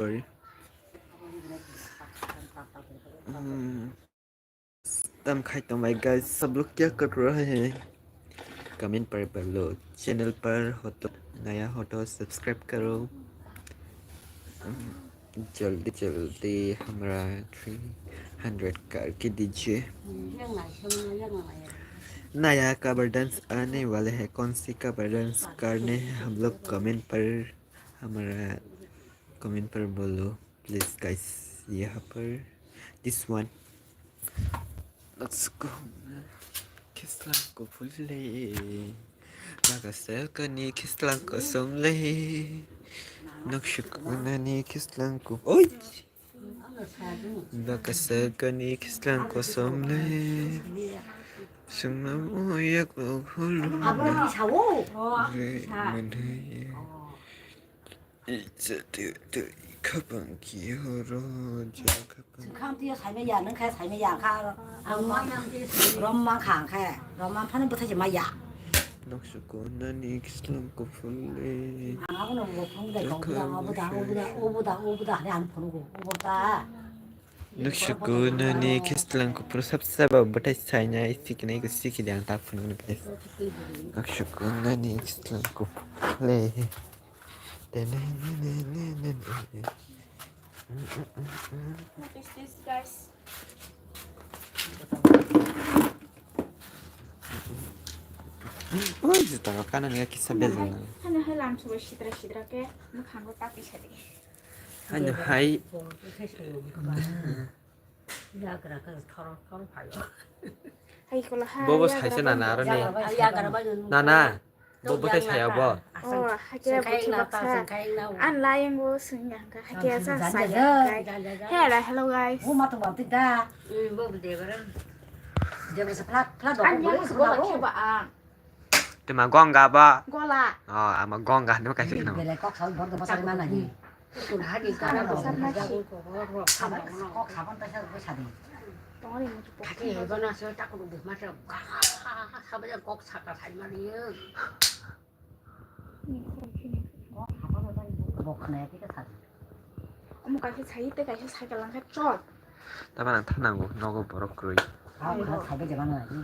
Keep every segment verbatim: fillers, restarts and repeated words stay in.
Sorry. Hmm. Tam khai tong bhai guys, sab log kya kar raha hai? Comment par bolo. Channel par ho to naya ho to subscribe karo. Hmm. जल्दी जल्दी हमरा three hundred करके दीजिए। नया cover dance आने वाले हैं, कौन सी कवर डांस करने हैं हम लोग? कमेंट पर, हमारा कमेंट पर बोलो प्लीज गाइस। यहाँ पर this one. Let's go. Khislangko phul le. Bakasakani khislangko som le. Nokshuknani khislangko. Oi! Bakasakani khislangko som le. Sungma uyak lo hulu. Re manhai. Itsa tu tu kabang kiyoro ja kabang. Sengkang tiyo saimaya, nengkhe saimaya kha. Ang ma, romma kha angkhe, romma phano bwthai se maya. Noksuko nani khislangko phul le. Ang abono bo phone dai kong, obo da, obo da, obo da, obo da, hwnwi ang phone go, obo da. Noksuko nani khislangko phul, sab sab bwthai sainai, siknai ko sikidi ang ta phone go. Noksuko nani khislangko phul le. What is this, guys? Oi, juta rok kana ni kisa bel. Hano hai lam subai sidra sidra ke, mukhango ta pisa di. Hano hai. Yagra ka thoro thoro phaio. Hai kola ha. Bobo yagra saise na bang. Na aro ni. Yagra bang. Na na. Bo bwthai saya bo. Oh, hakhe buchi baksa. An layung bo sengya hwnkha, hakhe sa saya hwnkha. Hey, hello guys. Bo ma to bang tik da. Bo debra. Debra sa phlak phlak dok. An yang sugo ba. Tuma gonga ba. Gola. Oh, ama gonga hwnwi kaisa kheno. Belai kok sawi borok bwsarwi mana di. Kok saban taisa bwsa di. Kok saka sai mani. Bo khna ya kisa sa. Omo kaisa sai tei kaisa cycle langkha chot. Tama nang thanango nogo borok kwrwi. Ang kha thaibe jeba na ni.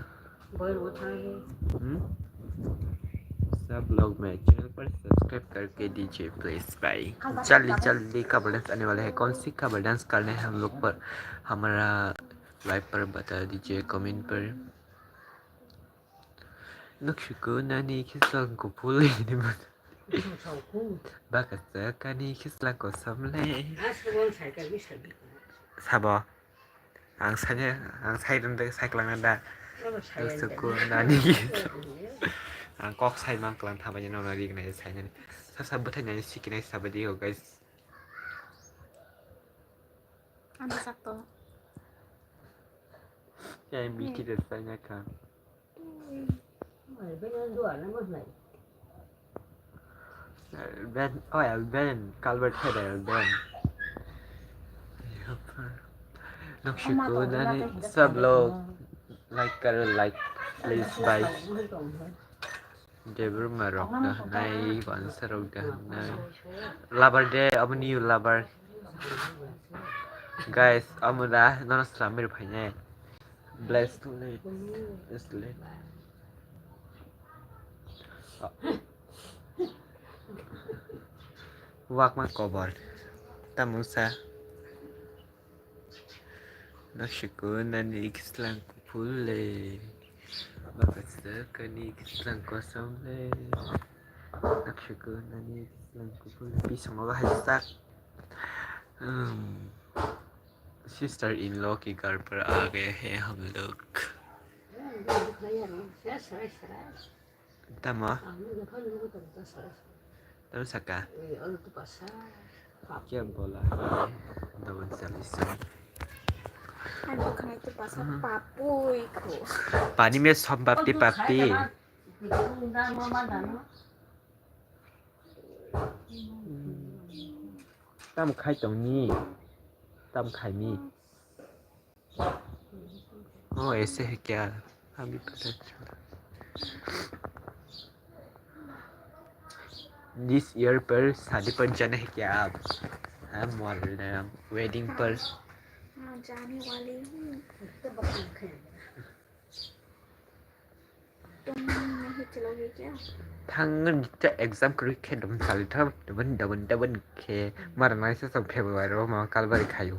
Boy ro thang. Hmm? सब लोग मेरे चैनल पर सब्सक्राइब करके दीजिए प्लीज भाई। जल्दी जल्दी cover dance आने वाला है। कौन सी कवर डांस करने हैं हम लोग पर? हमारा लाइव पर बता दीजिए कमेंट पर। Noksuko nani khislangko phul le. Bakasakani khislangko som le. Sabo. Ang saini, ang sai rwna da. Noksuko nani. Ang kok sai man klang thabai nang nari gnai sai nani. Sasa bwthai nani siknai sabai di guys. Ano sak to. Yang bikin dan saya kan. Ben, oh ya, Ben, Calvert Head ya, Ben. Noksuko nani सब लोग like करो, like, please, bye. Debor marok da nai, bansa rok da nai. Labar de, abo new labar. Guys, amo da, nono slamir phainai. Bless tonight. Bless tonight. Wakma kobor. Tamungsa. Noksuko nani khislangko phul le. Bakasakani khislangko som le. Noksuko nani khislangko phul le. Bisingo bahai sak. Hmm. Sister in law ke घर पर आ गए हैं हम लोग. Tamo? Tamo saka? Kya bola hai? Double solution. Ani bwkhwnai tu pasa papui ko. पानी में सब पापती पापती. Tam khai tongni? Tam khaini? Oh, ऐसे है क्या? अभी पता चला। This year पर शादी पर जाना है क्या आप? हम मर रहे हैं, वेडिंग पर। हाँ, जाने वाली हूँ। तुम नहीं चलोगे क्या? Thang nang ta exam kri khe dum sal tham, dum dum dum khe mar nai sa sa February ro ma kalbari khayu.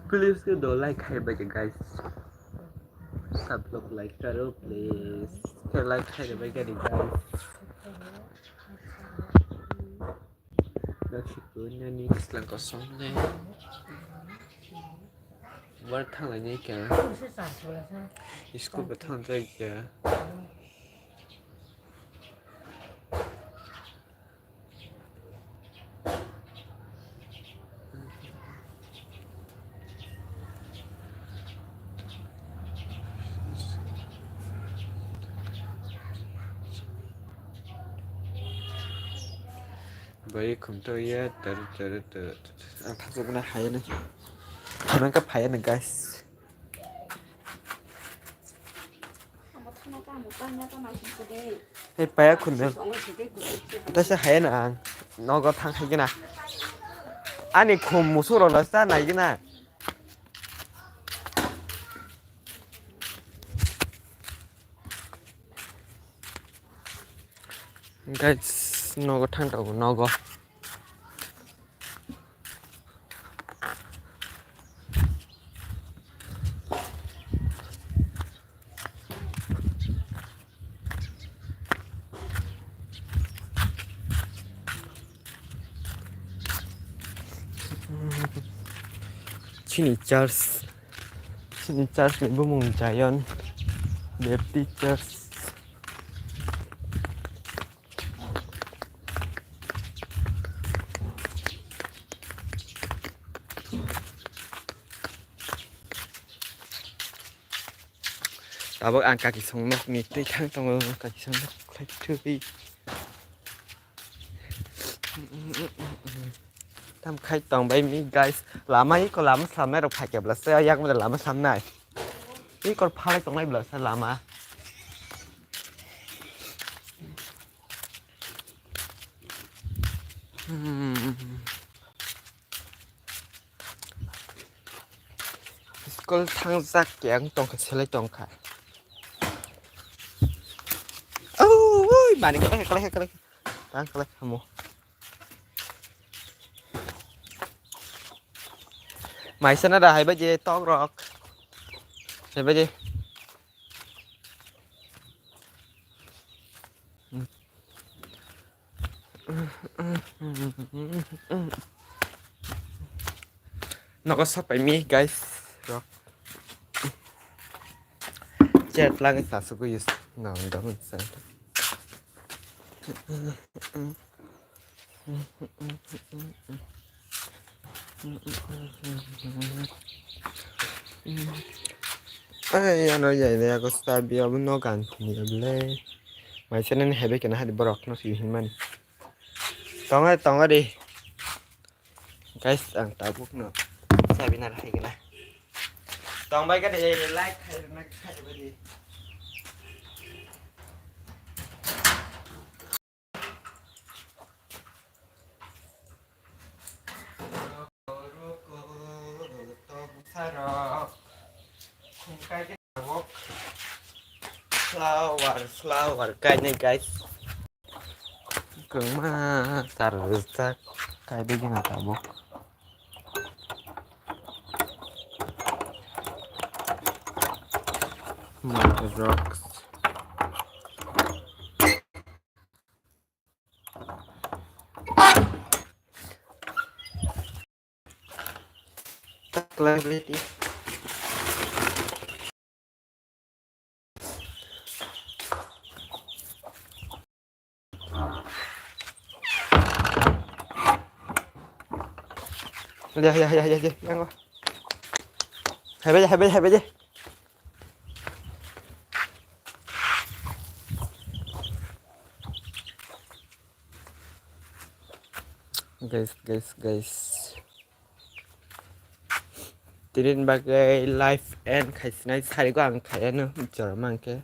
Please ke do like khai bai guys. Sab log like karo please. Ke like khai bai guys. Dak si ko nani slang kosong ne. War thang lai ne kya. School ba thang jai kya. Bai khum to ya tar tar tar. Ang thajak na hai na. Thana ka phai na guys. Hei paya khun. Tasa hai na ang. Nogo thang hai gina. Ani khum musuk rok no sa nai gina. Guys, nogo thang tongo, nogo. Chini church, chini church ni bumung Zion Baptist Church. Tabuk ang kaki song nok ni twi thang tongo, kaki song nok khlai thwi. Tam khai tong bai mi guys, lama iko lama slamnai rok phai kebla se, yak mada lama slamnai. Iko phalai tongnai bla se lama. Hmm. School thangjak khe ang tongkha, selai tongkha. Oh, oi, mani kalai, kalai, kalai. Tang kalai, hamo. Maisa na da hai baje tok rok. Hai baje. Nogo sapai mi guys rok. Chat lagi sasugui use nang dong sa. Ai, ano yai de, ako sabi abo no gan ni able. Mai sene ni hebe kena hadi borok no si hinmani. Tonga, tonga de. Guys, ang tabuk no sabi na hai kena. Tong bai ka de, like khai na khai ba de. Flower, flower kainai guys. Kwbangma char rwjak kaibai gana tabuk. Mother rocks. Ya, ya, ya, ya, ya, yang. Hai baje, hai baje, hai baje. Guys, guys, guys. Tini bagwi live end khaisinai sarigo ang khaiano jora mankhe.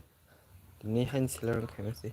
Tini hain silor khaimasai.